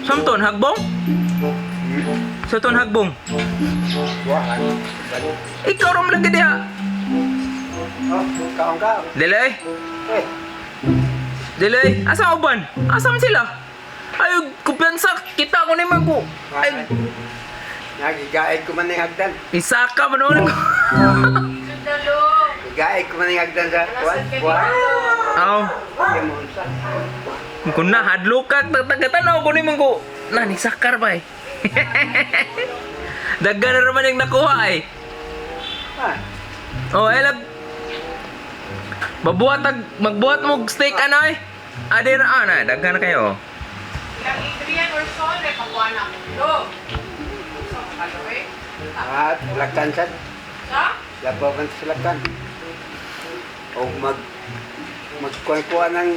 Samton hagbong? Sa ton hagbong. Ikaw ram lagi diha. Oh, kaon ka. Dili eh. Eh, Dili. Asa uban? Asa man sila? Ay, kumpiyansa. Kita ko naman ko. Ay, nagigaid ko man ni hagdan. isaka man noon ko. Sundalo. Gigaid ko man ni hagdan sa kuan. Kuan. Aw, Di mo unsa. kung na hadlokak tatagatan ko naman ko. Na ni sakar ba eh. Daghan na naman yung nakuha eh. Ah, Oh, elab. Babuhat ag magbuhat mo og steak ano eh. Adi ra ana, daghan na kayo. Ilang Adrian or Sol, eh, pakuha na ako. Do. So, makalo eh. ah, laktan sad. Sa? Labaw kan sa laktan. O mag magkuan-kuan ng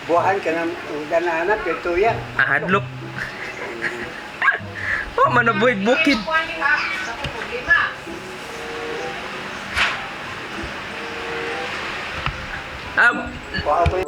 buwahan ka ng danahanap kay tuya. Ah, hadlok. Oh, manabuhig bukid. Pakuha ni ha. Sa problema. Ah, Kuha ko.